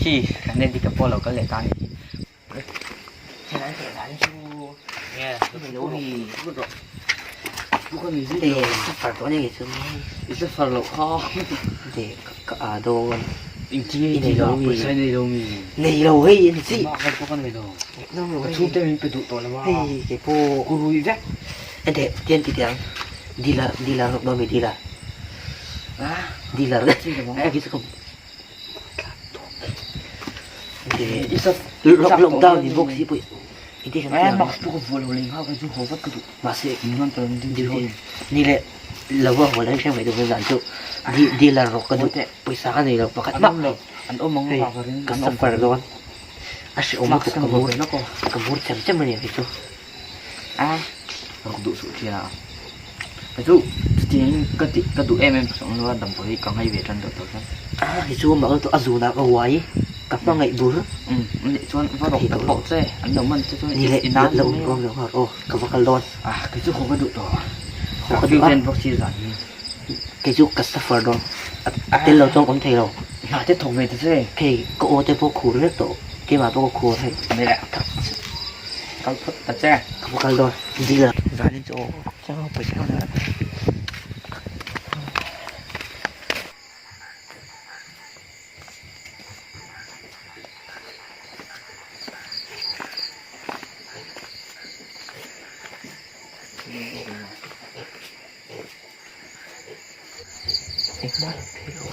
Khi kan en dik a pawh lo kal leh ta a ni. Helai teh dan chu nge nei lo mi. Pu ka ni zui lo. Safar tawh ania kei chu. I safar loh kha. De ka a dawn. Engtin nge i nei lo mi? Pawisa i nei lo mi? Nei lo hei ani chi. Engmah kal pawh ka nei lo. Ka chhungte min pe duh tawh lo a. Hei kei pawh. Ku rui vek. Ente tian ti tiang dealer dealer ruk dawn mi dealer. Dealer eh ki chu ka lockdown ni bawk si pawh engtin kan tih ang. Mask pawh ka vuah lo leh nghal kei chu haw vat ka duh. Mahse min rawn tel ding ho ni leh lo va haw lai hreng mai duh zan chu dealer rawk ka duh pawisa ka nei lo pakhat mah an awm ang hei ka suffer dawn a hrehawm lutuk ka mur ka mur chem chem a ni kei chu. A rawk duh suh thian a kei chu chutiangin ka tih ka duh em em tawh lo a damdawi hi ka ngai ve tan deuh tawh chuan. A kei chu mak lutuk a zunah ka uai ka hmangaih bur. Umm anih chuan va rawk tak pawh che an lo man che chuan ni leh i nan lo awm lo nghal aw ka va kal dawn. A kei chu haw ka duh tawh haw ka duh a ven bawk si zan hi. Kei chu ka suffer dawn a tel lo chuan ka awm thei lo. Hna te thawk ve ta che. Hei ka aw te pawh khur vek tawh keimah pawh ka khur hei. Ni leh kal phawt ta che. Ka va kal dawn dealer zanin chu aw chang pawisa ka nei a. Engmah lo phei lo.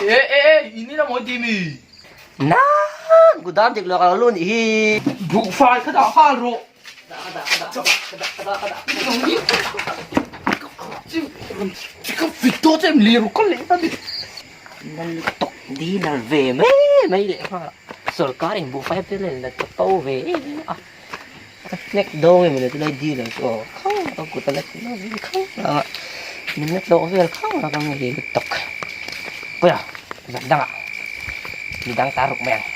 E e e ini la mawi ti mi. Na gudam dik lo ka lo lu nih hi. Buhfai kha dah nghal rawh. Tok dinner ve mai mai leh nghal sorkar in buhfai te nen la chapo ve em em a ka snack dawng em chu lai dealer chu aw khang a kut a la khang a min la tlawh vel khang a ka ngei lutuk puia zan dangah midang ta ruk mai ang.